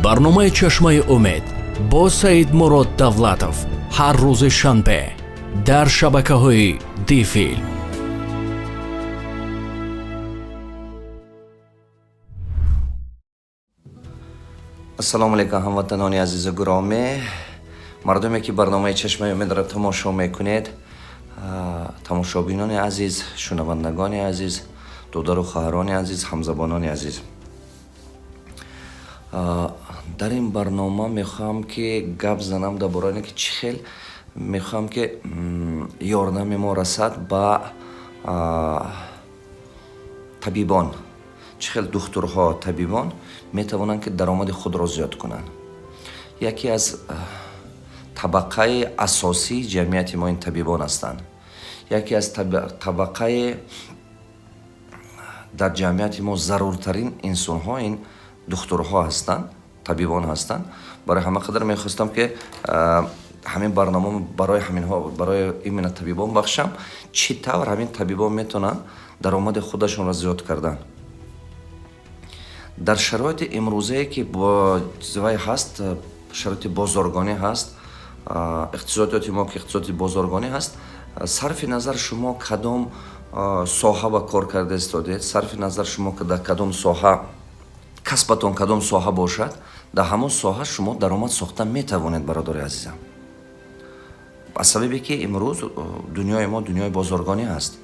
Барномаи «Чашмаи умед» бо Саидмурод Давлатов ҳар рӯзи шанбе дар шабакаҳои Дифилм. Ассалому алайкум, ҳамватанони азизу гиромӣ, мардуме, ки барномаи «Чашмаи умедро тамошо мекунед, тамошобинони азиз, шунавандагони азиз, додару хоҳарони азиз, ҳамзабонони азиз. Дар ин барнома мехоҳам, ки гап занам дар бораи ки чӣ хел мехоҳам, ки ёрдами мо расад ба табибон, чӣ хел духтурҳо, табибон метавонанд, ки даромади худро зиёд кунанд. Яке аз табақаи асосии ҷамъияти мо ин табибон ҳастанд. Яке аз табақаи дар ҷамъияти мо заруртарин инсонҳо ин духтурҳо ҳастанд, табибон ҳастанд. Барои ҳама қадар мехостам, ки ҳамин барнома барои ҳаминҳо, барои именно табибон бахшам. Чӣ тавр ҳамин табибон метавонанд даромади худашонро зиёд кардан дар шароити имрӯзае, ки вай ҳаст, шароити бозоргонӣ ҳаст, иқтисодиёти мо, ки иқтисоди бозоргонӣ ҳаст. Сарфи назар шумо кадом соҳа ба кор карда истодед, сарфи назар шумо дар кадом соҳа, касбатон кадом соҳа бошад, дар ҳамон соҳа шумо даромад сохта метавонед, бародари азизам, аз сабабе ки имрӯз дунёи мо дунёи бозоргонӣ ҳаст.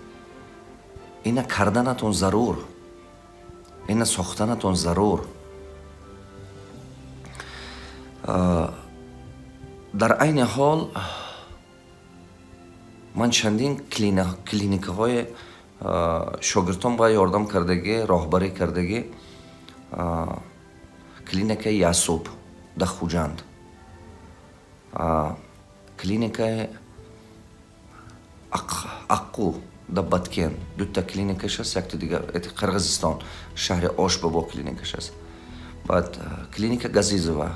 Ина карданатон зарур, ина сохтанатон зарур. Дар айни ҳол ман чандин клиникаҳои шогирдон ба ёрдам кардагӣ, роҳбарӣ кардагӣ. Клиникаи Ясуб дар Хуҷанд, клиникаи Аққу дар Баткен, дута клиникаш аст, якта дигар Қирғизистон, шаҳри Ош бобо клиникаш аст, баъд клиника Газизова,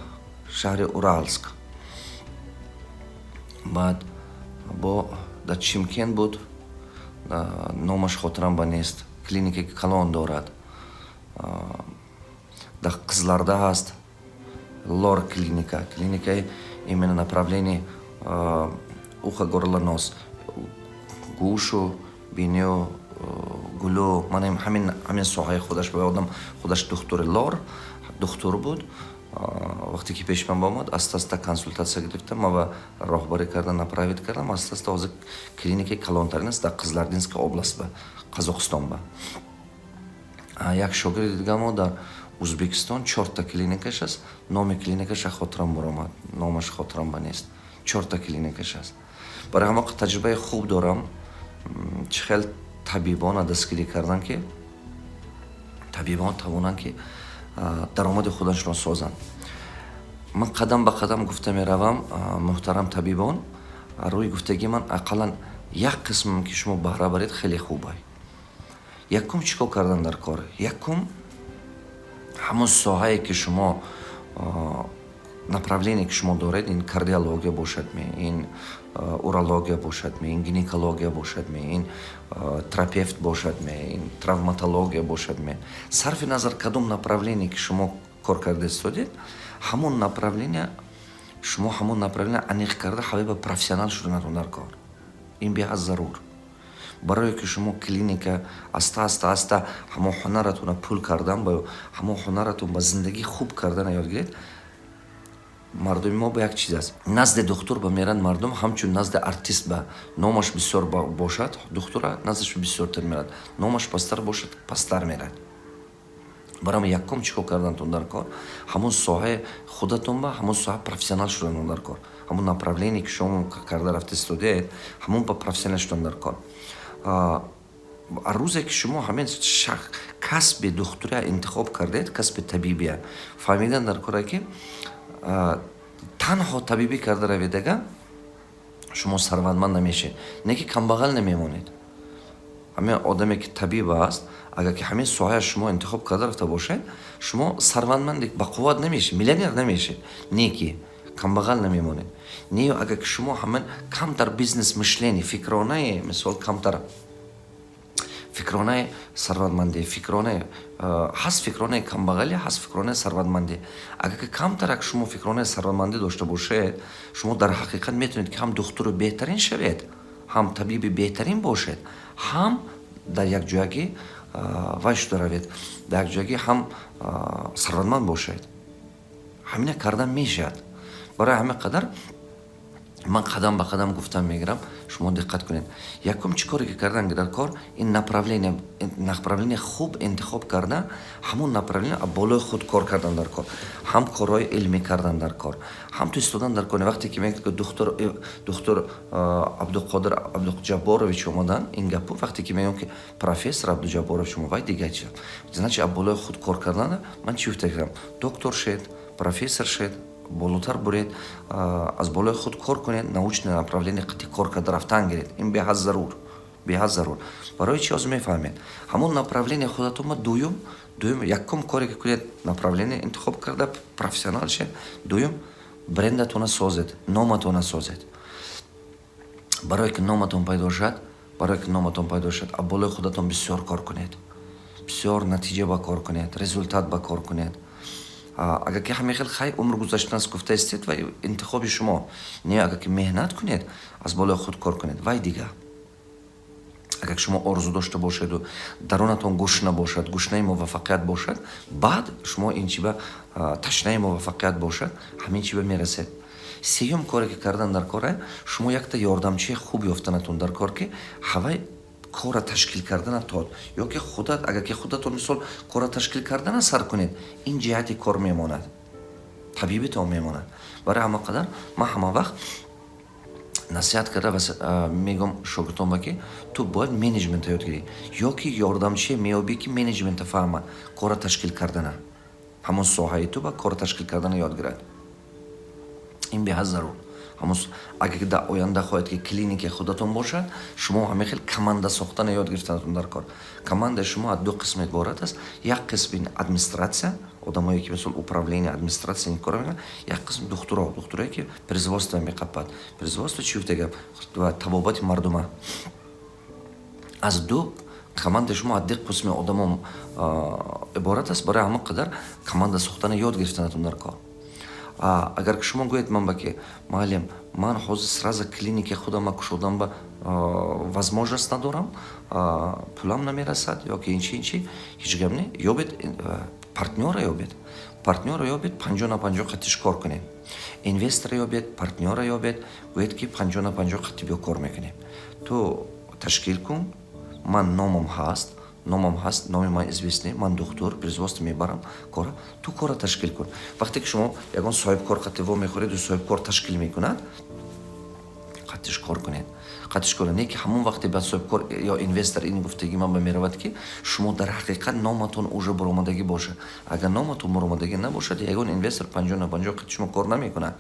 шаҳри Уралск, баъд бо дар Чимкент буд, номаш хотирам ба нест, клиникаи калон дорад, дар Қизларда ҳаст лор клиника, клиникаи именно направление ухо, горло, нос, гӯшу бинию гулӯ, ман ҳамин соҳаи худаш ба одам худаш духтури лор духтур буд. Вақте ки пеши ман омад, аста аста консултатсия гирифтам, ман ба роҳбарӣ кардан, направить кардам. Аста аста ҳозир клиникаи калонтарин аст дар Қизлардинская область ба, Қазоқистон ба. Як шогирди дигамо дар Узбекистон чорта клиникаш аст, номи клиникаша хотирам баромад, номаш хотирам ба нест, чорта клиникаш аст. Барои ҳама таҷрибаи хуб дорам, чӣ хел табибона дастгирӣ кардан, ки табибон тавонанд, ки даромади худашонро созанд. Ман қадам ба қадам гуфта меравам. Муҳтарам табибон, рӯи гуфтагии ман ақаллан як қисмам, ки шумо баҳра баред, хеле хубай. Якум, чӣ кор кардан дар кор? Якум, ҳамон соҳае, ки шумо, направление, ки шумо доред, ин кардиология бошадме, ин урология бошадме, ин гинекология бошадме, ин терапевт бошадме, ин травматология бошадме, сарфи назар кадом направление, ки шумо кор карда истодед, ҳамон направление шумо, ҳамон направление аниқ карда, ҳавиба профессионал шуданатон дар кор. Ин беҳад зарур, барое ки шумо клиника аста аста аста ҳамон ҳунаратонро пул кардан, ба ҳамон ҳунаратон ба зиндагӣ хуб кардана ёд гиред. Мардуми мо ба як чиз аст: назди духтур ба меранд мардум ҳамчун назди артист ба. Номаш бисёр бошад, духтура наздаш бисёртар мерад, номаш пасттар бошад, пасттар мерад. Барои якум, чӣ кор кардантон дар кор? Ҳамон соҳаи худатон ба ҳамон соҳа профессионал шуданон дар кор. Ҳамон направление, ки шумо карда рафта истодед, ҳамон ба профессионал шудан дар кор. Рӯзе ки шумо ҳамин касби духтурия интихоб кардед, касби табибия, фаҳмидан дар коре, ки танҳо табибӣ карда раведага, шумо сарватманд намешед, не ки камбағал намемонед. Ҳамин одаме, ки табиб аст, агар ки ҳамин соҳая шумо интихоб карда рафта бошед, шумо сарватманди бақувват намешед, миллионер намешед, не ки камбағал намемонед. Не, агар ки шумо ҳамин камтар бизнес мышление, фикронаи, мисол, камтар Фикронаи сарватмандӣ, фикронаи ҳаст, фикронаи камбағалӣ ҳаст, фикронаи сарватмандӣ. Агар ки камтарак шумо фикронаи сарватмандӣ дошта бошед, шумо дар ҳақиқат метавонед, ки ҳам духтури беҳтарин шавед, ҳам табиби беҳтарин бошед, ҳам дар якҷоягӣ вай шуда равед, дар якҷоягӣ ҳам сарватманд бошед. Ҳамина кардан мешавад. Барои ҳамин қадар ман қадам ба қадам гуфтан мегирам, шумо диққат кунед. Якум, чӣ коре ки кардан дар кор, ин направление хуб интихоб карда, ҳамон направление болои худ кор кардан дар кор, ҳам корҳои илмӣ кардан дар кор, ҳам ту истодан дар кор. Вақте ки мегӯяд, ки духтур Абдуқодир Абдуҷабборович омадан, ин гапу вақте ки мегӯям, ки профессор Абдуҷабборович, вай дигар чи, значит, болои худ кор кардана. Ман чӣ гуфта кардам? Доктор шед, профессор шед, болотар буред, аз болои худ кор кунед, научное направление қати кор карда рафтан гиред. Ин беҳад зарур, беҳад зарур. Барои чи? Ҳозир мефаҳмед. Ҳамон направление худатонма дуюм, якум коре ки кунед, направление интихоб карда, профессионал шед. Дуюм, брендатона созед, номатона созед. Барое ки номатон пайдо шад, барое ки номатон пайдо шад, а болои худатон бисёр кор кунед, бисёр натиҷа ба кор кунед, результат ба кор кунед. Агар ки ҳамин хел хай умр гузаштааст гуфта истед, вай интихоби шумо. Не, агар ки меҳнат кунед, аз болои худ кор кунед, вай дига. Агар шумо орзу дошта бошеду дарунатон гушна бошад, гушнаи муваффақият бошад, баъд шумо ин чиба ташнаи муваффақият бошад, ҳамин чиба мерасед. Сеюм коре ки кардан дар кора, шумо якта ёрдамчии хуб ёфтанатон дар кор, ки ҳавай кора ташкил кардана тод ё ки худат. Агар ки худатон, мисол, кора ташкил кардана сар кунед, ин ҷиҳати кор мемонад, табибитон мемонад. Барои ҳама қадар ман ҳама вақт насиҳат карда мегӯм шогирдонба, ки ту бояд менеҷмента ёд гирӣ ё ки ёрдамчие меёбӣ, ки менеҷмента фаҳмад, кора ташкил кардана, ҳамон соҳаи ту ба кора ташкил кардана ёд гирад. Ин беҳад зарур. Агар ки дар оянда хоҳед, ки клиникаи худатон бошад, шумо ҳамин хел команда сохтана ёд гирифтанатон дар кор. Командаи шумо аз ду қисм иборат аст: як қисми администратсия, одамое ки, мисол, управление, администратсия ин кора мекунад, як қисм духтуро, духтурое ки производство меқапад. Производство чи гуфта гап? Табобати мардума. Аз ду командаи шумо аз ду қисми одамо иборат аст. Барои ҳама қадар команда сохтана ёд гирифтанатон дар кор. Агар шумо гӯед ман ба ки: «Муаллим, ман ҳозир сразу клиникаи худама кушодам ба возможность надорам, пулам намерасад» ё ки инчи, инчи, ҳеҷ гап не. Ёбед партнёра, ёбед партнёра, ёбед, 50 на 50 қатиш кор кунед. Инвестора ёбед, партнёра ёбед, гӯед, ки 50 на 50 қатӣ биё кор мекунем, ту ташкил кун, ман номам ҳаст, номам ҳаст, номи ман известный, ман духтур, производство мебарам кора, ту кора ташкил кун. Вақте ки шумо ягон соҳибкор қатӣ во мехӯреду соҳибкор ташкил мекунад, қатиш кор кунед, қатиш кор не, ки ҳамон вақте ба соҳибкор ё инвестор ин гуфтагӣ ман ба меравад, ки шумо дар ҳақиқат номатон уже буромадагӣ бошад. Агар номатон буромадагӣ набошад, ягон инвестор 50 на 50 қати шумо кор намекунад.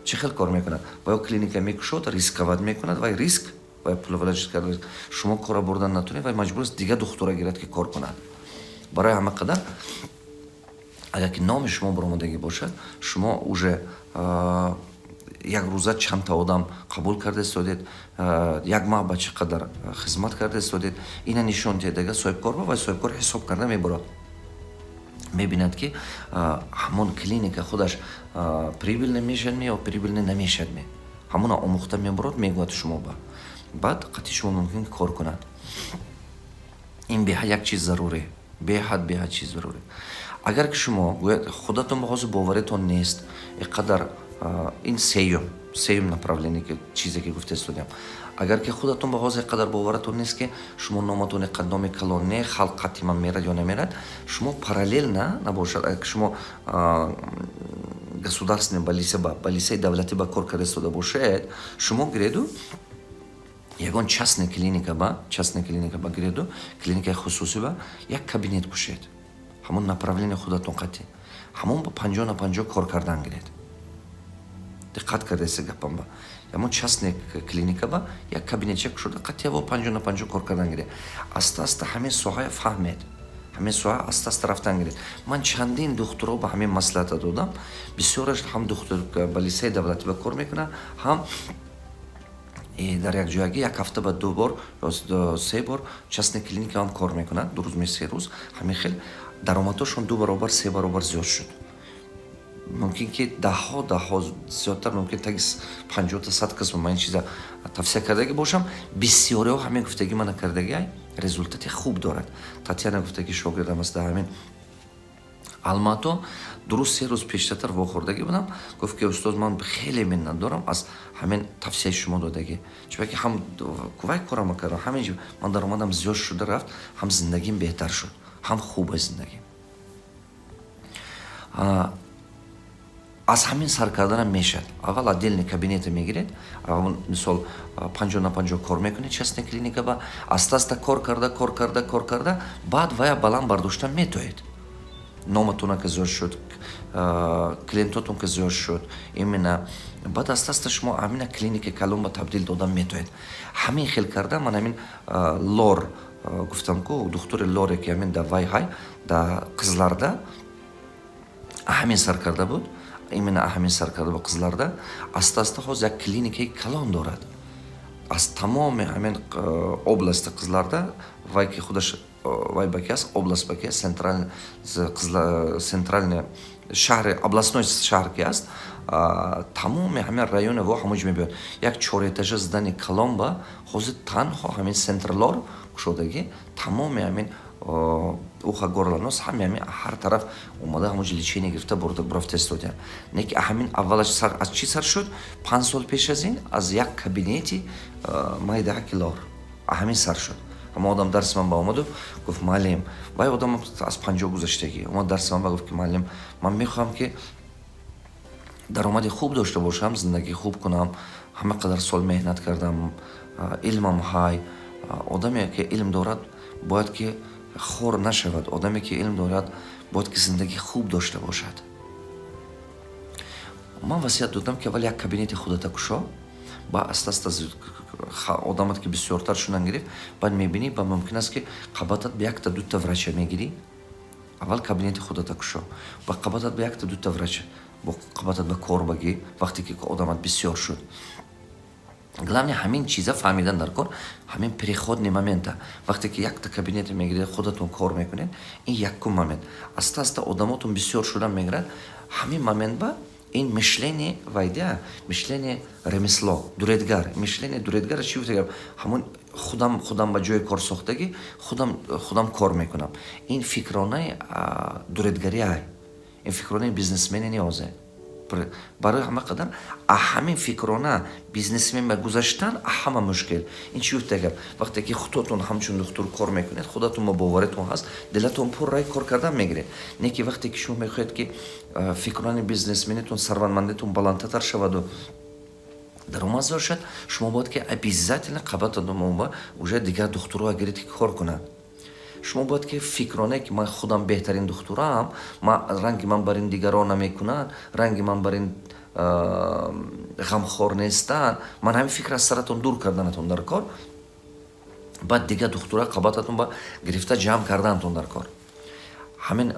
Чӣ хел кор мекунад? Ва ё клиника мекушод, рисковать мекунад, вай риск, вай пул вложить карда, шумо кора бурдан натонед, вай маҷбур аст дигар духтура гирад, ки кор кунад. Барои ҳама қадар, агар ки номи шумо буромадагӣ бошад, шумо уже як рӯза чандта одам қабул карда истодед, як маҳ ба чӣ қадар хизмат карда истодед, ина нишон диҳед. Агар соҳибкор ба вай соҳибкор ҳисоб карда мебарад, мебинад, ки ҳамон клиника худаш прибыльный мешавад ме ё прибыльный намешавад ме, ҳамона омӯхта мебарад, мегӯяд шумо ба, баъд қатъи шумо мумкин кор кунад. Ин беҳад як чиз зарурӣ, беҳад, беҳад чиз зарурӣ. Агар ки шумо гӯяд, худатон ба ҳозир боваритон нест ин қадар, ин сеюм направление ки чизе ки гуфта истодиам. Агар ки худатон ба ҳозир қадар боваратон нест, ки шумо номатон қад номи калон не, халқ қатъи ман мерад ё намерад, шумо параллельно набошад, агар шумо государственный больница ба больницаи давлатӣ ба кор карда истода бошед, шумо гиреду ягон частный клиника ба гиреду, клиникаи хусусӣ ба як кабинет кушед, ҳамон направление худатон қатъи, ҳамон ба 50 на 50 кор кардан гиред. Диққат кардаеса гапам ба? Ҳамон частный клиника ба як кабинетча кушода, қатъияво 50 на 50 кор кардан гиред. Аста аста ҳамин соҳая фаҳмед, ҳамин соҳа аста аста рафтан гиред. Ман чандин духтуро ба ҳамин маслиҳата додам. Бисёраш ҳам духтур больницаи давлатӣ ба кор мекунад, ҳам Дар як ҷоягӣ як ҳафта ба ду бор ё се бор частный клиника ҳам кор мекунад, 2 рӯз ме, 3 рӯз. Ҳамин хел даромадҳошон ду баробар, се баробар зиёд шуд. Мумкин ки даҳҳо, даҳҳо зиёдтар, мумкин таги 50-та, 100 кас ман ин чиза тавсия кардагӣ бошам. Бисёриҳо ҳамин гуфтагӣ мана кардагиай, результати хуб дорад. Татьяна гуфтагӣ, шогирдам аст дар ҳамин Алмато. 2 рӯз, 3 рӯз пештартар вохӯрдагӣ будам. Гуфт ки: «Устоз, ман хеле миннат дорам аз ҳамин тавсияи шумо додагӣ, чунки ҳам вай корама кардам, ҳамин ман даромадам зиёд шуда рафт, ҳам зиндагим беҳтар шуд, ҳам хуба зиндагим». Аз ҳамин сар карданам мешавад. Аввал отдельный кабинета мегиред, мисол, 50 на 50 кор мекунед частный клиника ба, аста аста кор карда, кор карда, кор карда, баъд вая баланд бардошта метоед. Номатона ка зиёд шуд, клиентотон ка зиёд шуд, именно баъд аста аста шумо ҳамина клиника калон ба табдил додан метоед. Ҳамин хел карда ман ҳамин лор гуфтам ку, духтури лоре, ки ҳамин да вай ҳай да Қызылорда, ҳамин сар карда буд, именно ҳамин сар карда буд Қызылорда. Аста аста ҳозир як клиникаи калон дорад. Аз тамоми ҳамин области Қызылорда, вай ки худаш вай баки аст, область баки аст, центральный шаҳри, областной шаҳр ки аст, тамоми ҳамин райони во ҳамон ҷо мебиёд. Як чорэтажа здание калон ба ҳозир танҳо ҳамин центр лор кушодагӣ. Тамоми ҳамин ухо, горло, нос, ҳами ҳамин ҳар тараф омада, ҳамон ҷо лечение гирифта бурафта истодиян. Не ки ҳамин аввалаш сар аз чӣ сар шуд? 5 сол пеш аз ин аз як кабинети майдаҳаки лор ҳамин сар шуд. Ҳама одам дарси ман ба омаду гуфт: «Муаллим». Вай одам аз 50 гузаштагӣ омад дарси ман ба, гуфт ки: «Муаллим, ман мехоҳам, ки даромади хуб дошта бошам, зиндагӣ хуб кунам. Ҳама қадар сол меҳнат кардам, илмам ҳай. Одаме ки илм дорад, бояд ки хор нашавад. Одаме ки илм дорад, бояд ки зиндагӣ хуб дошта бошад». Ман васият додам, ки аввал як кабинети худата кушо, ба аста аста одамат ки бисёртар шудан гирифт, баъд мебинӣ, ба мумкин аст, ки қабатат ба якта, дута врача мегирӣ. Аввал кабинети худата кушо, ба қабатат ба якта, дута врача бо қабатат ба кор багӣ, вақте ки одамат бисёр шуд. Главное, ҳамин чиза фаҳмидан дар кор, ҳамин переходный момента. Вақте ки якта кабинете мегиред, худатон кор мекунед, ин якум момент. Аста аста одамотон бисёр шудан мегирад. Ҳамин момент ба ин мышление вайдя, мышление ремесло, дуредгар, мышление дуредгар чӣ гуфта, ҳамон худам худам ба ҷои кор сохтагӣ, худам худам кор мекунам. Ин фикронаи дуредгариай, ин фикронаи бизнесмени ниёзе. Барои ҳама қадар ҳамин фикрона бизнесмен ба гузаштан ҳама мушкил. Ин чӣ гуфта гап? Вақте ки худатон ҳамчун духтур кор мекунед, худатон ба боваритон ҳаст, дилатон пурраи кор кардан мегиред. Не ки вақте ки шумо мехоҳед, ки фикрони бизнесменитон, сарватмандитон баландтар шаваду даромад зиёд шавад, шумо бояд ки обязательно қабататон уже дигар духтурҳо гиред, ки кор кунанд. Шумо бояд ки фикроне ки ман худам беҳтарин духтурам, ман ранги ман бар ин дигарон намекунанд, ранги ман бар ин ғамхор нестанд, ман ҳамин фикр аз саратон дур карданатон дар кор. Баъд дигар духтура қабататон ба гирифта ҷамъ карданатон дар кор. Ҳамин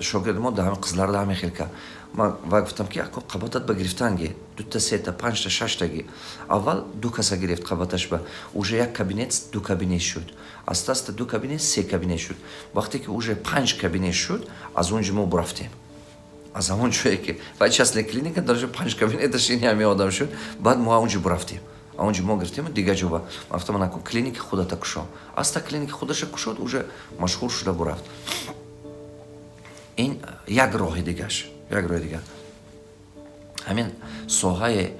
шогирди мо дар ҳамин Қызылорда ҳамин хел кард. Ман вай гуфтам, ки ако қабатат ба гирифтан ги дута, сета, панҷта, шаштаги. Аввал ду каса гирифт қабаташ ба, уже як кабинет ду кабинет шуд, аста аста ду кабинет се кабинет шуд. Вақте ки уже панҷ кабинет шуд, аз он ҷо мо бурафтем, аз ҳамон ҷое ки вай частная клиника даже панҷ кабинеташ ини ҳамин одам шуд. Баъд мо он ҷо бурафтем, он ҷо мо гирифтему дигар ҷо ба гуфтам: «Накун, клиники худата кушо». Аста клиники худаша кушод, уже машҳур шуда бурафт. Ин як роҳи дигаш, як роҳи дигар. Ҳамин соҳаи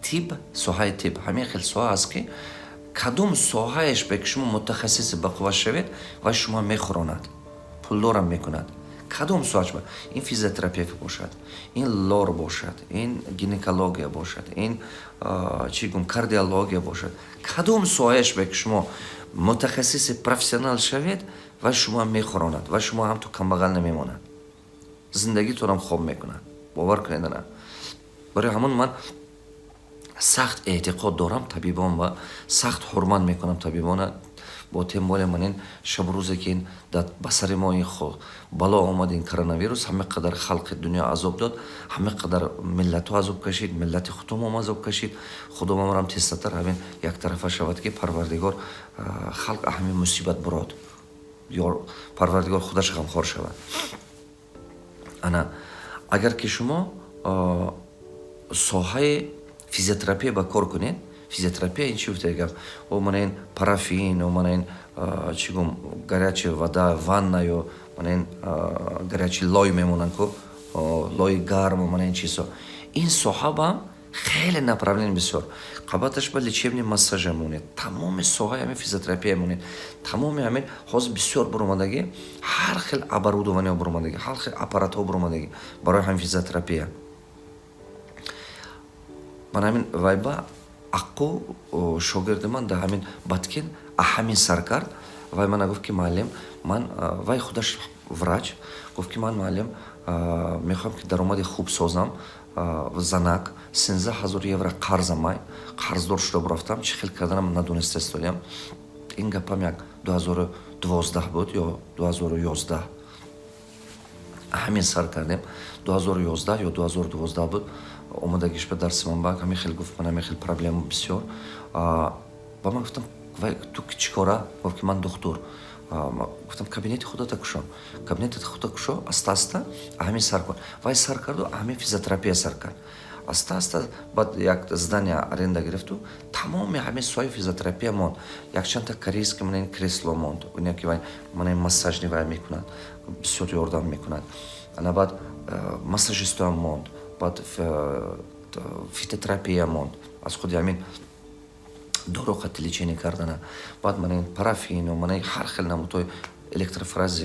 тиб, соҳаи тиб ҳамин хел соҳа аст, ки кадом соҳаеш бе ки шумо мутахассиси бақувват шавед, вай шумо мехӯронад, пулдорам мекунад. Кадом соҳаш, ин физиотерапевт бошад, ин лор бошад, ин гинекология бошад, ин чӣ гум, кардиология бошад, кадом соҳаеш бе ки шумо мутахассиси профессионал шавед, вай шумо мехӯронад ва шумо ҳам ту камбағал намемонад, зиндагитонам хоб мекунад. Бовар кунед, на. Барои ҳамон ман сахт эътиқод дорам табибон ва сахт ҳурмат мекунам табибона. Бо тем более ман ин шабу рӯзе, ки ин ба сари мо ин бало омад, ин коронавирус, ҳама қадар халқи дунё азоб дод, ҳама қадар миллатҳо азоб кашид, миллати худумом азоб кашид. Худо мамрам тезтар ҳамин яктарафа шавад, ки Парвардигор халқ ҳамин мусибат бурод, ё Парвардигор худаш ғамхор шавад. Ана агар ки шумо соҳаи физиотерапия ба кор кунед, физиотерапия ин чи гуфта гап, о мана ин парафин, о мана ин, чӣ гум, горячая вода, ванна, ё мана ин горячий лой мемонанд ку, лои гарму мана ин чизҳо, ин соҳа ба хеле направление бисёр. Қабаташ ба лечебный массажа монед, тамоми соҳаи ҳамин физиотерапия монед, тамоми ҳамин ҳозир бисёр буромадагӣ, ҳар хел оборудование буромадагӣ, ҳар хел аппаратҳо буромадагӣ барои ҳамин физиотерапия. Ман ҳамин вайба аққу шогирди ман дар ҳамин Баткен ҳамин сар кард. Вай мана гуфт, ки муаллим, ман, вай худаш врач, гуфт, ки ман, муаллим, мехоҳам, ки даромади хуб созам. Занак 13 000 евро қарзамай, қарздор шуда бурафтам, чӣ хел карданам надониста истодиям. Ин гапам як 2012 буд ё 2011, ҳамин сар кардем, 2011 ё 2012 буд. Омадагиш ба дарси ман ба ҳамин хел гуфт: ман ҳамин хел проблема бисёр. Ба ман гуфтам: вай ту чӣ кора? Гуфт, ки ман духтур. Гуфтам: кабинети худата кушо, кабинети худата кушо, аста аста ҳамин сар кун. Вай сар карду ҳамин физиотерапия сар кард аста аста. Баъд як здание аренда гирифту тамоми ҳамин соҳаи физиотерапия монд, якчандта корейский мана ин кресло монд, ине ки вай мана ин массажни вай мекунад, бисёр ёрдам мекунад. Ана баъд массажистоам монд, баъд фитотерапия монд, аз худи ҳамин дору қати лечение кардана, баъд мана ин парафину мана ин ҳар хел намудҳои электрофорез,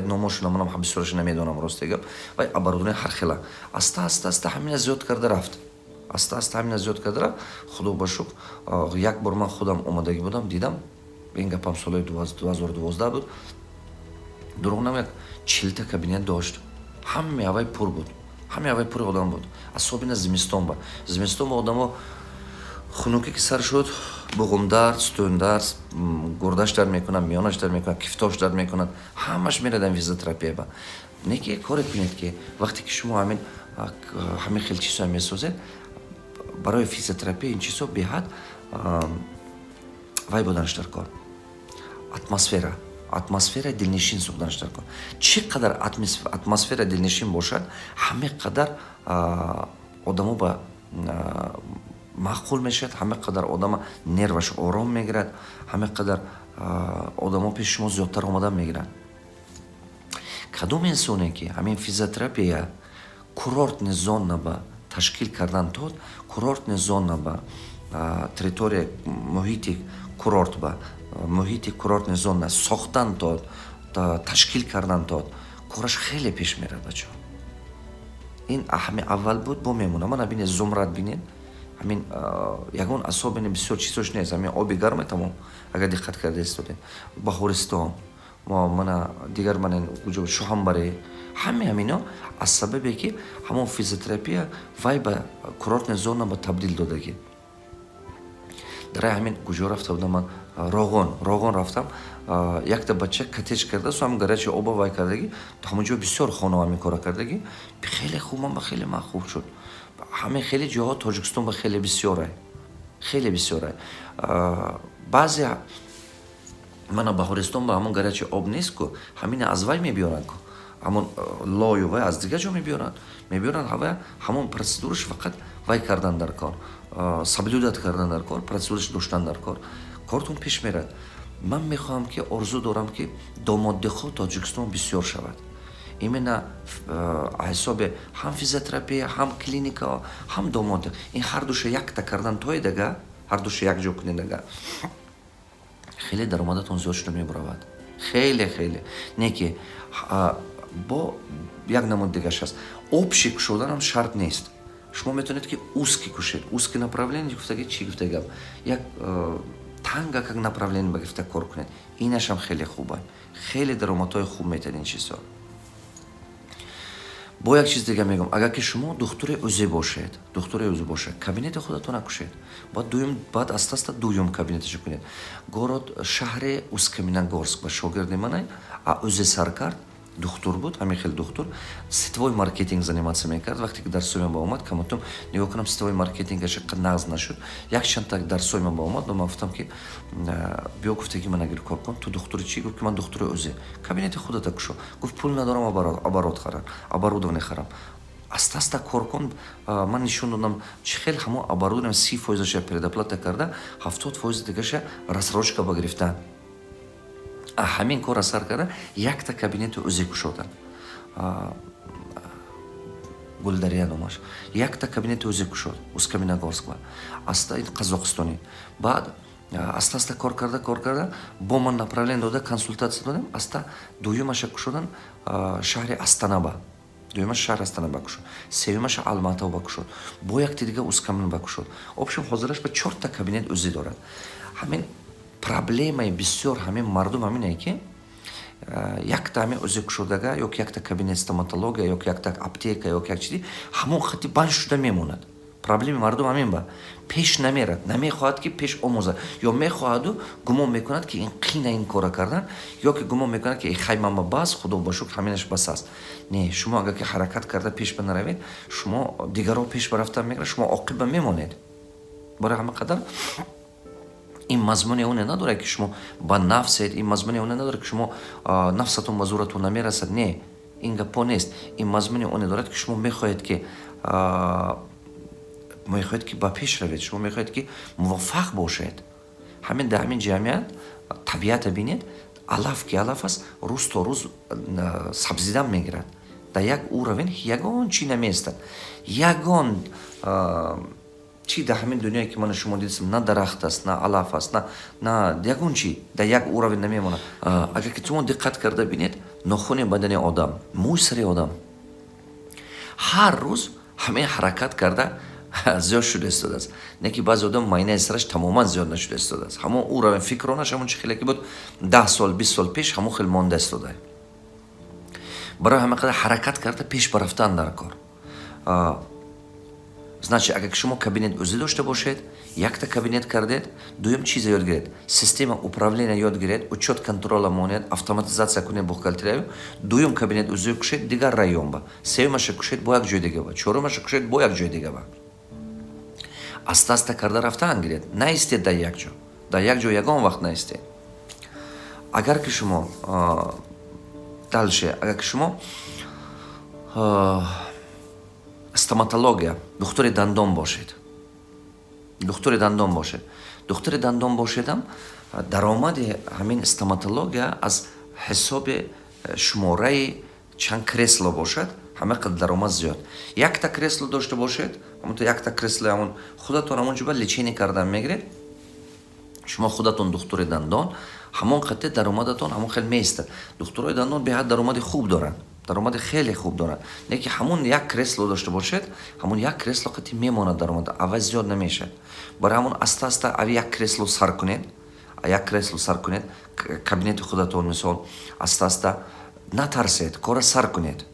номошона манам бисёраш намедонам, росте гап. Вай оборудование ҳар хела аста аста аста ҳамина зиёд карда рафт, аста аста ҳамина зиёд карда рафт. Худо ба шукр, як бор ман худам омадагӣ будам, дидам. Ин гапам соли 2012 буд. Дурӯғ нам, як 40-та кабинет дошт, ҳамаи авай пур буд, ҳамаи авай пури одам буд. Особенно зимистон ба, зимистон ба одамо хунукӣ ки сар шуд, буғумдард, сутундард, гурдаш дард мекунад, миёнаш дард мекунад, кифтош дард мекунад, ҳамаш мерадам физиотерапия ба. Не ки коре кунед, ки вақте ки шумо ҳамин хел чизҳо месозед барои физиотерапия, ин чизҳо беҳад вай буданаш дар кор, атмосфера дилнишин сохтанаш дар кор. Чӣ қадар атмосфера дилнишин бошад, ҳаме қадар одамо ба маъқул мешавад, ҳама қадар одама нерваш ором мегирад, ҳама қадар одамо пеши шумо зиёдтар омадан мегиранд. Кадом инсоне ки ҳамин физиотерапия курортный зона ба ташкил кардан дод, курортный зона ба, территория, муҳити курорт ба, муҳити курортный зона сохтан дод, ташкил кардан дод, кораш хеле пеш мерад, бачаҳо. Ин ҳами аввал буд, бо мемона. Мана бинед, Зумрад бинед, ҳамин ягон особенный бисёр чизош нест, ҳамин оби гарме, тамом. Агар диққат карда истодем, Баҳористон, мана дигар, мана куҷо, Шоҳамбаре, ҳами ҳамино аз сабабе ки ҳамон физиотерапия вай ба курортная зона ба табдил додагӣ. Дар ҳамин куҷо рафта будам ман, Роғон рафтам, якта бача коттедж кардааст, ҳам горячий оба вай кардагӣ, ҳамон ҷо бисёр хона ҳамин кора кардагӣ, хеле хуб, ман ба хеле маъқул шуд. Ҳамин хеле ҷоҳо Тоҷикистон ба хеле бисёрай, хеле бисёрай. Баъзе мана Баҳористон ба ҳамон горячий об нест ку, ҳамина аз вай мебиёранд ку, ҳамон лою вай аз дигар ҷо мебиёранд. Ҳава ҳамон процедураш фақат вай кардан дар кор, соблюдать кардан дар кор, процедураш доштан дар кор, кортон пеш мерад. Ман мехоҳам ки, орзу дорам, ки дом отдыхо Тоҷикистон бисёр шавад, именно ҳисоби ҳам физиотерапия, ҳам клиника, ҳам дом отдых. Ин ҳардуша якта кардан тоедага, ҳардуша якҷо кунедага, хеле даромадатон зиёд шуда мебаравад, хеле хеле. Не ки бо як намуд дигаш аст, общий кушоданам шарт нест. Шумо метавонед, ки узкий кушед. Узкий направление гуфтаги чӣ гуфта гап, як танга как направление ба гирифта кор кунед, инашам хеле хуба, хеле даромадҳои хуб метиҳад ин чизҳо. Бо як чиз дига мегӯям: агар ки шумо духтури УЗИ бошед, духтури УЗИ бошед, кабинети худатон кушед, баъд дуюм, баъд аста аста дуюм кабинеташо кунед. Город, шаҳри Усть-Каменогорск ба шогирди мана а УЗИ сар кард, духтур буд, ҳамин хел духтур, сетевой маркетинг заниматься мекард. Вақте ки дарсои ман ба омад, каматум нигоҳ кунам, сетевой маркетингаш нағз нашуд. Якчандта дарсои ман ба омад ва ман гуфтам, ки биё, гуфтаги ман агир кор кун. Ту духтури чӣ? Гуфт, ки ман духтури УЗИ. Кабинети худата кушо. Гуфт, пул надорам оборот харам, оборудование харам. Аста аста кор кун. Ман нишон додам, чӣ хел ҳамон оборудование 30 фоизаша предоплата карда, 70 фоизи дигаша рассрочка ба гирифтан. Ҳамин корра сар карда, якта кабинети УЗИ кушоданд. Гулдария номаш. Якта кабинети УЗИ кушод Усть-Каменогорск, аста ин қазоқистонӣ. Баъд аста аста кор карда, кор карда, бо ман направление дода, консультатсия додем, аста дуюмаша кушодан шаҳри Астанаба. Дуюмаша шаҳри Астанаба кушод, сеюмаша Алматоба кушод, бо якти дига Ускамин ба кушод. Общем, ҳозираш ба чорта кабинет УЗИ дорад. Ҳамин проблемаи бисёр ҳамин мардум ҳамине, ки якта ҳамин УЗИ кушодага ё ки якта кабинет стоматология, ё ки якта аптека, ё ки як чизи ҳамон хати банд шуда мемонад. Проблеми мардум ҳамин ба пеш намерад, намехоҳад, ки пеш омӯзад, ё мехоҳаду гумон мекунад, ки ин қина, ин кора кардан, ё ки гумон мекунад, ки хай, ман ба бас, худо ба шукр, ҳаминаш бас аст. Не, шумо агар ки ҳаракат карда пеш ба наравед, шумо дигарро пеш ба рафтан мекунад, шумо оқиба мемонед. Барои ҳама қадар ин мазмуне оне надорад, ки шумо ба нафсед, ин мазмуне оне надорад, ки шумо нафсатон ба зӯратон намерасад. Не, ин гапҳо нест. Ин мазмуне оне дорад, ки шумо мехоҳед ки ба пеш равед, шумо мехоҳед, ки муваффақ бошед. Ҳамин дар ҳамин ҷамъият, табиата бинед, алаф ки алаф аст, рӯз то рӯз сабзидан мегирад. Дар як уровень ягон чӣ намеистад, ягон чӣ дар ҳамин дунёе, ки мана шумо дидистам, на дарахт аст, на алаф аст, на ягон чӣ дар як уровень намемонад. Агар ки шумо диққат карда бинед, нохуни бадани одам, мӯи сари одам ҳар рӯз ҳамин ҳаракат карда зиёд шуда истодааст. Не ки баъзе одам майнаи сараш тамоман зиёд нашуда истодааст, ҳамон уровень фикронаш, ҳамон чӣ хеле ки буд 10 сол, 20 сол пеш, ҳамон хел монда истода. Барои ҳама қадар ҳаракат карда пеш ба рафтан дар кор. Значит, агар шумо кабинет УЗИ дошта бошед, якта кабинет кардед, дуюм чиза ёд гиред: система управления ёд гиред, учет контрола монед, автоматизация кунед бухгалтерияю. Дуюм кабинет УЗИ кушед дигар район ба, сеюмаша кушед бо як ҷои дига ба, чорумаша кушед бо як ҷои дига ба. Аста аста карда рафтан гиред, наистед дар як ҷо, дар як ҷо ягон вақт наистед. Агар ки шумо дальше, агар ки шумо стоматология, духтури дандон бошед, духтури дандон бошедам, даромади ҳамин стоматология аз ҳисоби шумораи чанд кресло бошад, ҳама қадр даромад зиёд. Якта кресло дошта бошед, ҳамонто якта кресло, ҳамон худатон ҳамон ҷо лечение кардан мегиред, шумо худатон духтури дандон, ҳамон қадре даромадатон ҳамон хел меистад. Духтурои дандон беҳад даромади хуб доранд, даромади хеле хуб доранд. Не ки ҳамон як кресло дошта бошед, ҳамон як кресло қати мемонад даромад, аввал зиёд намешавад. Барои ҳамон аста аста ави як кресло сар кунед, як кресло сар кунед, кабинети худатон мисол, аста аста, натарсед, кора сар кунед.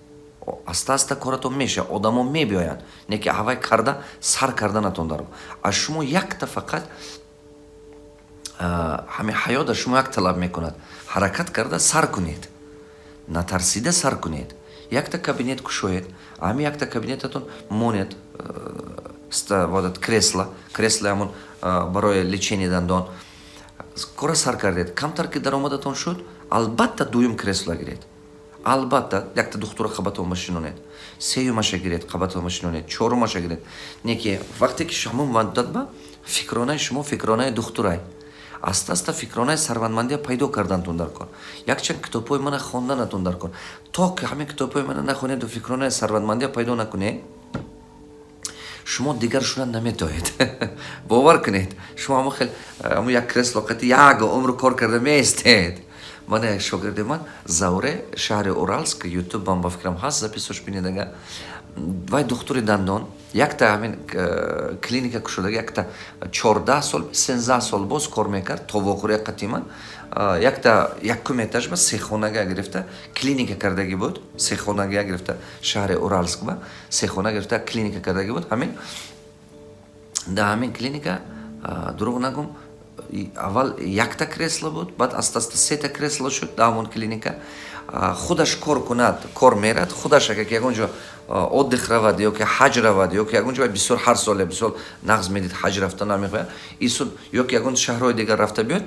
Аста аста коратон мешавад, одамо мебиёянд. Не ки ҳавай карда сар карданатон дар аз шумо якта фақат ҳамин ҳаёт аз шумо як талаб мекунад: ҳаракат карда сар кунед, натарсида сар кунед. Якта кабинет кушоед, ҳамин якта кабинетатон монед кресло, кресло ҳамон барои лечение дандон. Кора сар кардед, камтар ки даромадатон шуд, албатта дуюм кресло гиред, албатта якта духтура қабатон машинонед, сеюмаша гиред, қабатон машинонед, чорумаша гиред. Не ки вақте ки ҳамон муддат ба фикронаи шумо фикронаи духтурай, аста аста фикронаи сарватмандия пайдо кардантон дар кор, якчанд китобҳои мана хонданатон дар кор. То ки ҳамин китобҳои мана нахонеду фикронаи сарватмандия пайдо накунед, шумо дигар шудан наметоед. Бовар кунед, шумо ҳамон хел ҳамон як кресло қати як умр кор карда меистед. Мана як шогирди ман, Зауре, шаҳри Уралск, ютубам ба фикрам ҳаст, записош бинедага. Вай духтури дандон, якта ҳамин клиника кушода, якта 14 сол, 13 сол боз кор мекард то вохӯрия қатиман. Якта якум этаж ба сехонага гирифта, клиника кардагӣ буд. Сехонага гирифта, шаҳри Уралск ба сехона гирифта, клиника кардагӣ буд. Ҳамин дар ҳамин клиника, дурӯғ нагум, аввал якта кресло буд, баъд аста аста сета кресло шуд. Дар ҳамон клиника худаш кор кунад, кор мерад. Худаш агар ягон ҷо отдых равад ё ки ҳаҷ равад, ё ки ягон ҷо, бисёр ҳар соле бисёр нағз медид ҳаҷ рафта намехоҳад исун, ё ки ягон шаҳрҳои дигар рафта биёд,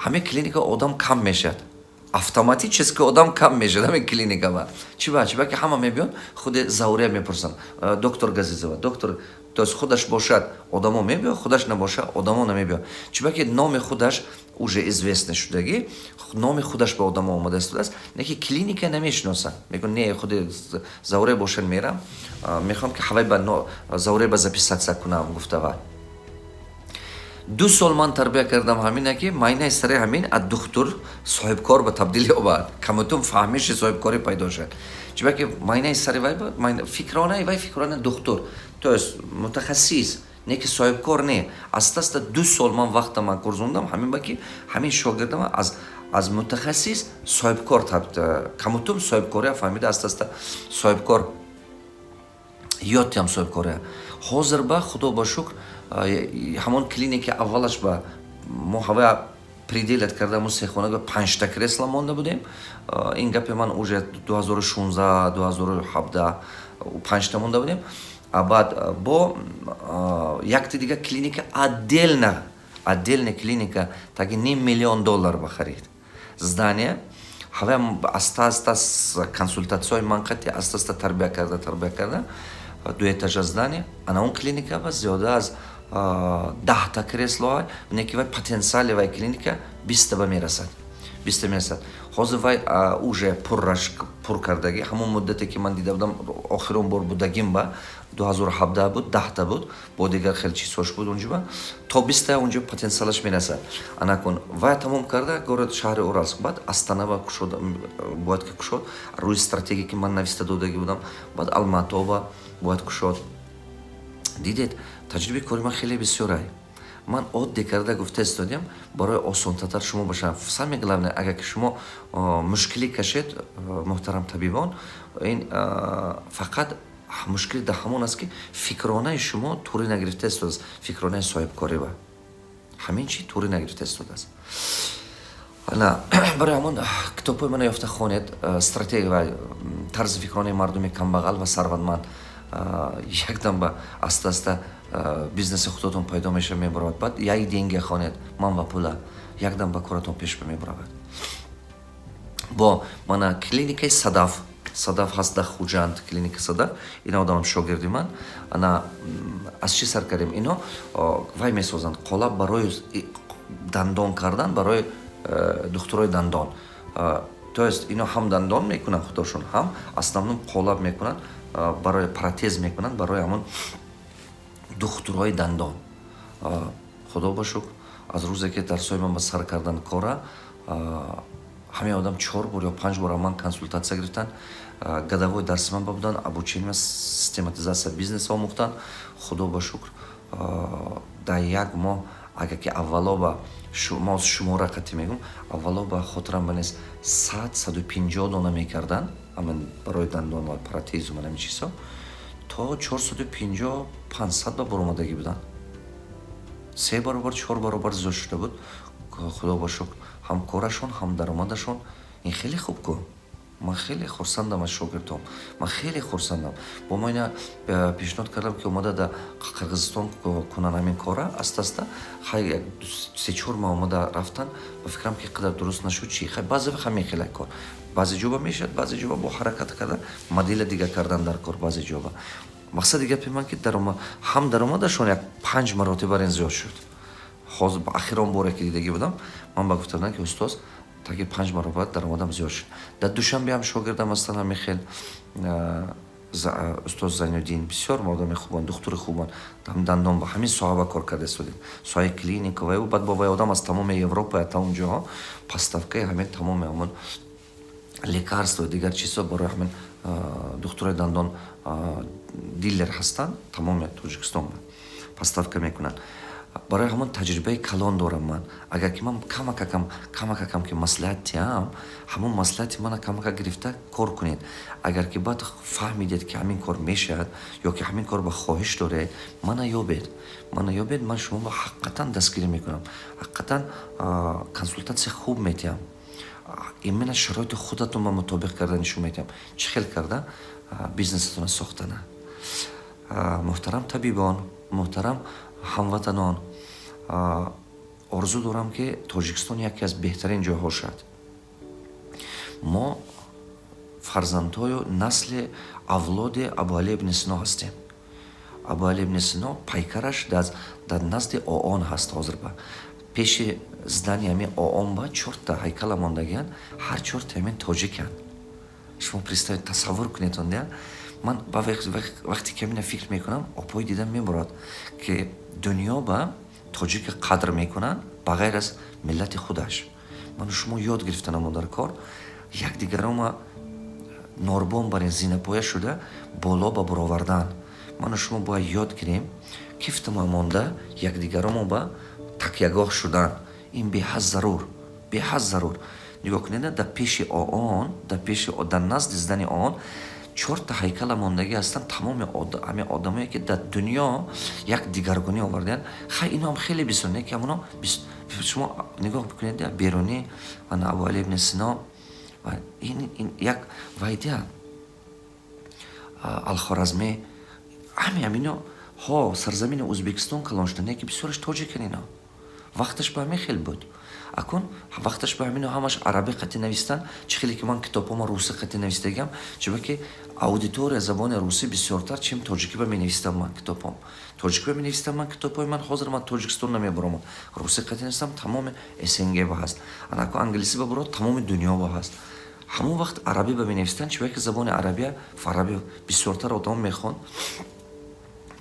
ҳамин клиника одам кам мешавад, автоматически одам кам мешавад ҳамин клиника ба. Чи ба? Чи ба ки ҳама мебиён, худи Заурия мепурсанд: «Доктор Газизова, доктор». То есть худаш бошад, одамо мебиёд, худаш набошад, одамо намебиёд. Чи ба ки номи худаш уже известный шудагӣ, номи худаш ба одамо омада истодааст, не ки клиника намешиносанд. Мегӯ: «Не, худи Заурия бошад, мерам, мехоҳам, ки ҳавай ба Заурия ба записаться кунам», гуфта. Вай 2 сол ман тарбия кардам ҳамина, ки майнаи сари ҳамин аз духтур соҳибкор ба табдил ёбад, камутум фаҳмиши соҳибкорӣ пайдо шуд. Чунки майнаи сари вай, фикронаи вай фикронаи духтур, то есть мутахассис не, ки соҳибкор не. Аста аста 2 сол ман вақта ман гурзондам ҳамин ба, ки ҳамин шогирдама аз мутахассис соҳибкор, камутум соҳибкория фаҳмида, аста аста соҳибкор ёдтиам соҳибкория. Ҳозир ба Худо ба шукр, ҳамон клиники аввалаш ба мо ҳава переделать карда, мо сехона панҷта кресло монда будем. Ин гапи ман уже 2016, 2017, панҷта монда будем. А баъд бо якти дига клиника, отдельно, отдельная клиника, таги ним миллион доллар ба харид здание. Ҳава аста аста консультатсияҳои ман қати аста аста тарбия карда, тарбия карда, ду этажа здание. Ана он клиника ба зиёда аз 10-та креслоҳа, неки вай потенсиали вай клиника 20-та ба мерасад, 20-та мерасад. Ҳозир вай уже пурраш пур кардагӣ. Ҳамон муддате, ки ман дида будам, охирон бор будагим ба 2017 буд, 10-та буд, бо дигар хеле чизҳош буд унҷо, ба то 20-та унҷо потенсиалаш мерасад. Анакун вай тамом карда, город, шаҳри Уралск, баъд Астанаба кушод, бояд ки кушод, рӯи стратегия, ки ман нависта додагӣ будам. Баъд Алматоба бояд кушод. Дидед, таҷрибаи кори ман хеле бисёрай. Ман оддӣ карда гуфта истодиам барои осонтатар шумо бошад. Самое главное, агар ки шумо мушкилӣ кашед, муҳтарам табибон, ин фақат мушкили дар ҳамон аст, ки фикронаи шумо тури нагирифта истодааст, фикронаи соҳибкорӣ ба ҳамин чи тури нагирифта истодааст. Ана барои ҳамон китобҳои мана ёфта хонед: «Стратегия ва тарзи фикронаи мардуми камбағал» ва «Сарватманд». Якдам ба аста аста бизнеси худотон пайдо мешава, мебаровад. Баъд «Я и деньги» хонед, «Ман ва пула», якдам ба коратон пеш мебаравад. Бо мана клиникаи Садаф, Садаф ҳаст дар Хуҷанд, клиника Садаф. Ина одамам шогирди ман. Ана аз чӣ сар кардем? Ино вай месозанд, қолаб барои дандон кардан, барои духтурои дандон. То есть ино ҳам дандон мекунанд худошон, ҳам основном қолаб мекунанд, барои протез мекунанд, барои ҳамон духтурои дандон. Худо ба шукр, аз рӯзе ки дарсҳои ман ба сар кардан кора, ҳамин одам чор бор ё панҷ бор ман консултатсия гирифтанд, годовой дарси ман ба буданд, обучение, систематизация бизнеса омӯхтанд. Худо ба шукр, дар як моҳ, агар ки аввало ба мо шумора қатӣ мегӯм, аввало ба хотирам банест, 100, 150 дона мекарданд ҳамин барои дандон ва протезу ҳамин чизҳо, то 450, 500 ба баромадагӣ буданд. Се баробар, чор баробар зиёд шуда буд. Худо ба шукр, ҳам корашон, ҳам даромадашон. Ин хеле хуб ку. Ман хеле хурсандам аз шогирдом, ман хеле хурсандам. Бо мо ина пешниҳод кардам, ки омада дар Қирғизистон кунанд ҳамин кора аста аста. Хай, як 3-4 моҳ омада рафтан, ба фикрам, ки қадар дуруст нашуд. Чи хай, баъзе вақт ҳамин хеле кор баъзе ҷоба мешавад, баъзе ҷоба бо ҳаракат кардан, модела дига кардан дар кор баъзе ҷоба. Мақсади гапи ман, ки ҳам даромадашон як панҷ маротиба бар ин зиёд шуд. Ҳозир ахирон боре, ки дидагӣ будам, ман ба гуфта будам, ки устоз, таги панҷ маротиба даромадам зиёд шуд. Дар Душанбе ҳам шогирдам ҳастанд ҳамин хел, устоз Зайнуддин, бисёр одами хубанд, духтури хубанд, дандон ба ҳамин соҳа ба кор карда истодем, соҳаи клиника ва баъд бо вай одам аз тамоми Европа, тамом ҷоҳо поставкаи ҳамин тамоми ҳамон лекарство, дигар чизҳо барои ҳамин духтурои дандон дилер ҳастанд, тамоми Тоҷикистон поставка мекунанд. Барои ҳамон таҷрибаи калон дорам ман. Агар ки ман камакакам, камакакам ки маслиҳат диҳам, ҳамон маслиҳати мана камакак гирифта кор кунед. Агар ки баъд фаҳмидед, ки ҳамин кор мешавад ё ки ҳамин кор ба хоҳиш доред, мана ёбед, мана ёбед, ман шуморо ҳақиқатан дастгирӣ мекунам, ҳақиқатан консултатсия хуб медиҳам, именно шароити худатон ба мутобиқ карда нишон медиҳам, чӣ хел карда бизнесатонро сохтана. Муҳтарам табибон, муҳтарам ҳамватанон, орзу дорам, ки Тоҷикистон яке аз беҳтарин ҷойҳо шавад. Мо фарзандҳою насли авлоди Абуали ибни Сино ҳастем. Абуали ибни Сино пайкараш дар назди ООН ҳаст. Ҳозир ба пеши здание ҳамин ООН ба чорта ҳайкала мондагианд, ҳар чорта ҳамин тоҷиканд. Шумо представить, тасаввур кунед он. Ман вақте ки ҳамина фикр мекунам, обҳои дидам мебурад, ки дунё ба тоҷика қадр мекунанд ба ғайр аз миллати худаш. Ману шумо ёд гирифтанамо дар кор якдигарома норбон бар ин зинапоя шуда боло ба буровардан. Ману шумо бояд ёд гирем кифтама монда якдигаромо ба такягоҳ шудан. Ин беҳад зарур, беҳад зарур. Нигоҳ кунед, дар пеши ООН, дар пеши, дар назди здание ООН чорта ҳайкала мондагӣ ҳастанд, тамоми ҳамин одамое, ки дар дунё як дигаргунӣ овардаанд. Хай, иноам хеле бисёр, не ки ҳамоно. Шумо нигоҳ бикунед, Берунӣ, ана Абуали ибни Сино, ин як вайдия, Алхоразмӣ, ҳами ҳамино ҳо сарзамини Ӯзбекистон калон шуда, не ки бисёраш тоҷикан. Ино вақташ ба ҳамин хел буд. Акун вақташ ба ҳамино ҳамаш арабӣ қатӣ навистан. Чӣ хеле ки ман китобҳома русӣ қатӣ навистагиам, чунки аудитория забони русӣ бисёртар, чем тоҷикӣ ба менавистам ман китобҳом. Тоҷикӣ ба менавистам ман китобҳои ман, ҳозир ман Тоҷикистон намебаромам, русӣ қатӣ навистам, тамоми СНГ ба ҳаст. Анаку англисӣ ба бурод, тамоми дунё ба ҳаст. Ҳамон вақт арабӣ ба менавистанд, чунки забони арабия, арабӣ бисёртар одам мехонд,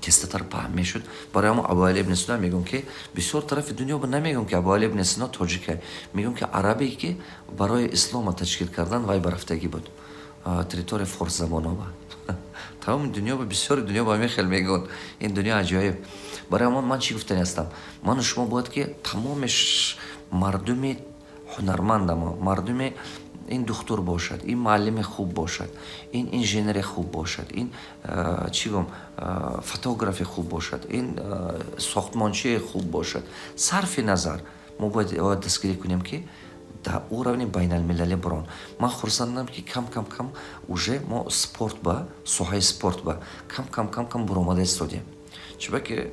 тезтар паҳн мешуд. Барои ҳамон Абуали ибни Сино мегӯм, ки бисёр тарафи дунё ба намегӯм, ки Абуали ибни Сино тоҷика, мегӯм, ки арабе, ки барои ислома ташкил кардан вай барафтагӣ буд территория форсзабонова. Тамоми дунё ба, бисёри дунё ба ҳамин хел мегӯянд. Ин дунё аҷоиб. Барои ҳамон ман чӣ гуфтани ҳастам? Ману шумо бояд, ки тамоми мардуми ҳунармандамо, мардуми ин духтур бошад, ин муаллими хуб бошад, ин инженери хуб бошад, ин чӣ гум, фотографи хуб бошад, ин сохтмончии хуб бошад, сарфи назар, мо бояд дастгирӣ кунем, ки дар уровни байналмилалӣ бурон. Ман хурсандам, ки кам кам кам уже мо спорт ба, соҳаи спорт ба кам кам кам кам буромада истодем, чунки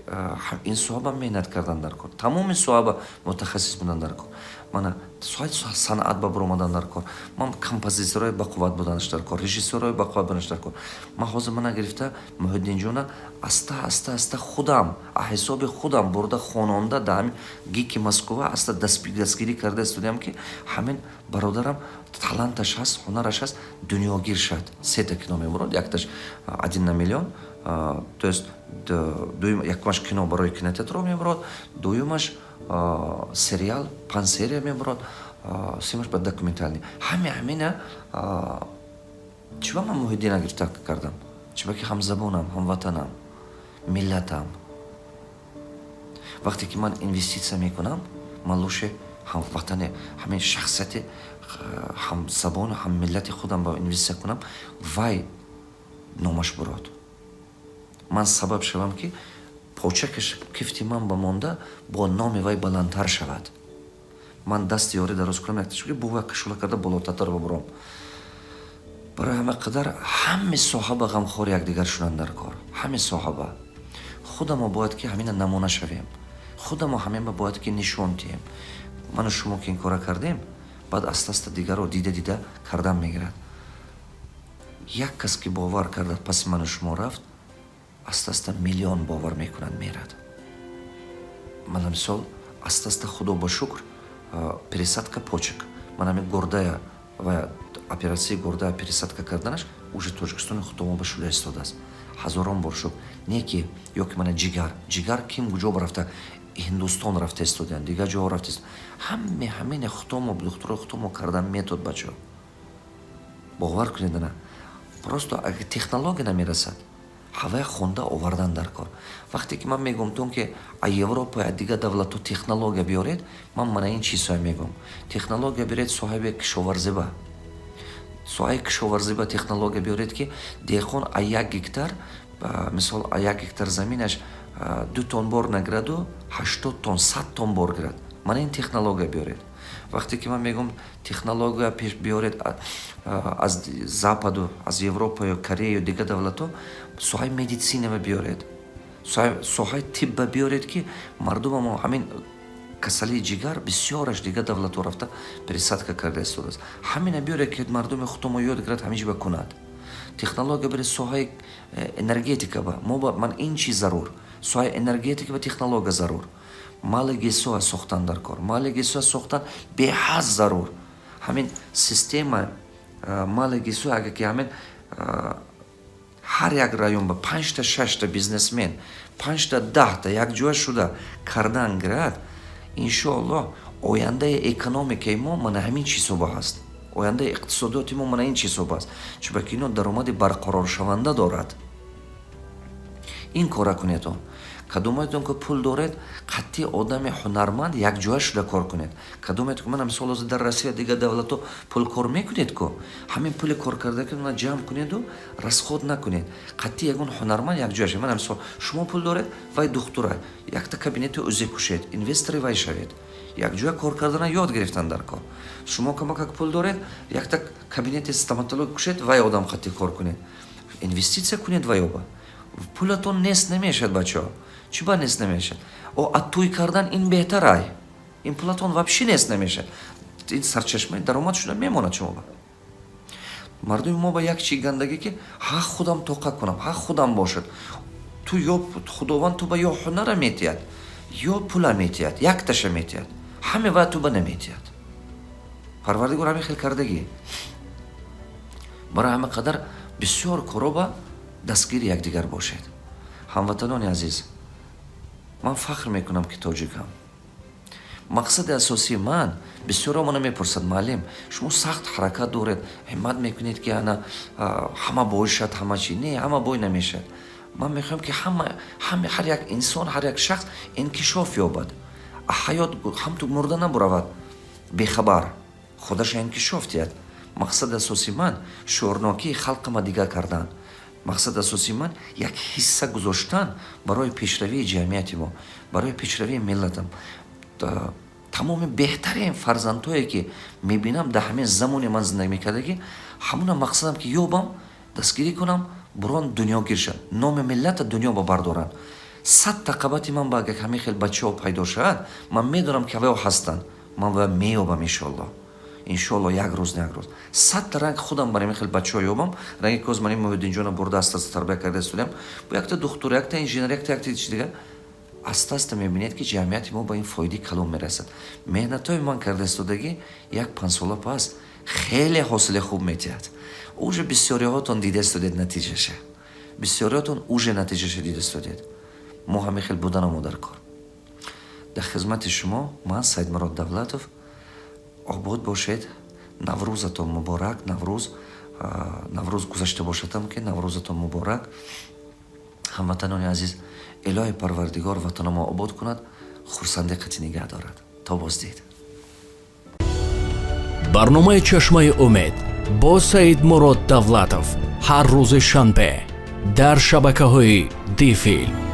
ин соҳаба меҳнат кардан дар кор, тамоми соҳаба мутахассис будан дар кор. Мана соҳаи санъат ба буромадан дар кор, ман композиторҳои бақувват буданаш дар кор, режиссёрҳои бақувват буданаш дар кор. Ман ҳозир мана гирифта Муҳиддинҷона аста аста аста худам ҳисоби худам бурда хононда, дар ҳамин ГИКи Москва аста дастгирӣ карда истодиам, ки ҳамин бародарам таланташ ҳаст, ҳунараш ҳаст, дунёгир шад. Сета кино мебурад, якташ «Один на миллион», то есть якумаш кино барои кинотеатрро мебурад, дуюмаш сериал, панҷ серия мебурад, сеюмаш ба документальный. Ҳами ҳамина чиба ман Муҳиддина гирифта кардам? Чиба ки ҳамзабонам, ҳамватанам, миллатам. Вақте ки ман инвеститсия мекунам, ман лучше ҳамватане, ҳамин шахсияти ҳамзабону ҳаммиллати худам ба инвеститсия кунам, вай номаш бурод, ман сабаб шавам, ки почакаш кифти ман ба монда бо номи вай баландтар шавад. Ман дасти ёрӣ дароз кунам, якташ бо вай кашула карда болотатар бубуром. Барои ҳама қадар ҳами соҳаба ғамхори якдигар шудан дар кор. Ҳами соҳаба худамо бояд, ки ҳамина намуна шавем, худамо ҳамин бояд, ки нишон диҳем. Ману шумо ки ин кора кардем, баъд аста аста дигарро дида дида кардан мегирад. Як кас ки бовар карда паси ману шумо рафт, аста аста миллион бовар мекунанд, мерад. Мана мисол, аста аста, Худо ба шукр, пересадка почек, ман ҳамин гурдая ва оператсияи гурдая пересадка карданаш уже Тоҷикистони худомо ба шуда истодааст. Ҳазорон бор шукр. Не ки ё ки мана ҷигар, ҷигар ким куҷо рафта, Ҳиндустон рафта истодиянд, дигар ҷоҳо рафта. Ҳаме ҳамине худомо, духтурои худомо кардан метод. Бачаҳо, бовар кунед, на просто агар технология намерасад. Ҳавая хонда овардан дар кор. Вақте ки ман мегӯм тон, ки а Европа, а дигар давлатҳо технология биёред, ман мана ин чизҳое мегӯм: технология биёред соҳаи кишоварзиба, соҳаи кишоварзиба технология биёред, ки деҳқон а 1 гектар, мисол, а 1 гектар заминаш 2 тонн бор нагираду, 80 тонн, 100 тонн бор гирад. Мана ин технология биёред. Вақте ки ман мегӯм, технология пеш биёред аз Западу, аз Европа ё Корея ё дигар давлатҳо, соҳаи медицинава биёред, соҳаи тибба биёред, ки мардумамо ҳамин касалии ҷигар бисёраш дигар давлатҳо рафта пересадка карда истодааст. Ҳамина биёред, ки мардуми худомо ёд гирад, ҳамин ҷиба кунад. Технология биёред соҳаи энергетика ба мо ба ман ин чиз зарур, соҳаи энергетика ва технология зарур. Малый ГЭСоа сохтан дар кор, малый ГЭСоа сохтан беҳад зарур. Ҳамин система малый ГЭСоа, агар ки ҳамин ҳар як район ба панҷта, шашта бизнесмен, панҷта, 10та якҷоя шуда кардан гирад, иншоаллоҳ, ояндаи экономикаи мо мана ҳамин чизҳо ба ҳаст, ояндаи иқтисодиёти мо мана ин чизҳо ба аст, чунки ино даромади барқароршаванда дорад. Ин кора кунедон. Кадомаетон ки пул доред, қатъи одами ҳунарманд якҷоя шуда кор кунед. Кадомет, мана мисол, ҳозир дар Россия, дигар давлатҳо пул кор мекунед ку, ҳамин пули кор карда ҷамъ кунеду расход накунед, қатъи ягон ҳунарманд якҷоя шавед. Мана мисол, шумо пул доред, вай духтура, якта кабинети ӯзе кушед, инвестори вай шавед, якҷоя кор кардана ёд гирифтан дар кор. Шумо камакак пул доред, якта кабинети стоматолог кушед, вай одам қатъи кор кунед, инвеститсия кунед вай оба. Пулатон нест намешавад, бачаҳо. Чӣ ба нест намешавад? О, а тӯй кардан ин беҳтарай, ин пулатон вообще нест намешавад, ин сарчашмаи даромад шуда мемонад. Шумо ба мардуми мо ба як чи гандагӣ, ки ҳа худам тоқа кунам, ҳа худам бошад. Ту ё Худованд ту ба ё ҳунара метиҳад, ё пула метиҳад, якташа метиҳад, ҳаме ва ту ба наметиҳад. Парвардигор ҳамин хел кардагӣ. Барои ҳама қадар бисёр коро ба дастгири якдигар бошед. Ҳамватанони азиз, ман фахр мекунам, ки тоҷикам. Мақсади асосии ман, бисёро мана мепурсад: «Муаллим, шумо сахт ҳаракат доред, ҳиммат мекунед, ки ана ҳама бой шад, ҳама чи». Не, ҳама бой намешавад. Ман мехоҳам, ки ҳама, ҳар як инсон, ҳар як шахс инкишоф ёбад, ҳаёт ҳамту мурда набуравад бехабар, худаша инкишоф диҳад. Мақсади асосии ман шӯрнокии халқама дигар кардан, мақсади асосии ман як ҳисса гузоштан барои пешравии ҷамъияти мо, барои пешравии миллатам. Тамоми беҳтарин фарзандҳое ки мебинам, дар ҳамин замоне ман зиндагӣ мекардагӣ, ҳамуна мақсадам, ки ёбам, дастгирӣ кунам, бурон дунёгир шад, номи миллата дунё ба бардоранд. 100-та қабати ман ба агар ҳамин хел бачаҳо пайдо шавад, ман медонам, ки аваё ҳастанд, ман ва меёбам, иншоаллоҳ, иншоалло, як рӯз, не як рӯз, 100-та ранг худам бар ҳамин хел бачаҳо ёбам. Ранги коз ман ин Муҳиддинҷона бурда, аста аста тарбия карда истодиам, бо якта духтур, якта инженер, якта чи дигар. Аста аста мебинед, ки ҷамъияти мо ба ин фоидаи калон мерасад. Меҳнатҳои ман карда истодагӣ як 5 сола пас хеле ҳосили хуб метиҳад. Уже бисёриҳотон дида истодед натиҷаша, бисёриҳотон уже натиҷаша дида истодед. Мо ҳамин хел буданамо дар кор. Дар хизмати шумо ман Саидмурод Давлатов. Обод бошед, Наврӯзатон муборак. Наврӯз гузашта бошадам, ки Наврӯзатон муборак, ҳамватанони азиз. Илоҳи Парвардигор ватанамо обод кунад, хурсандӣ қатӣ нигаҳ дорад. То боздид. Барномаи «Чашмаи умед» бо Саидмурод Давлатов ҳар рӯзи шанбе дар шабакаҳои Дифилм.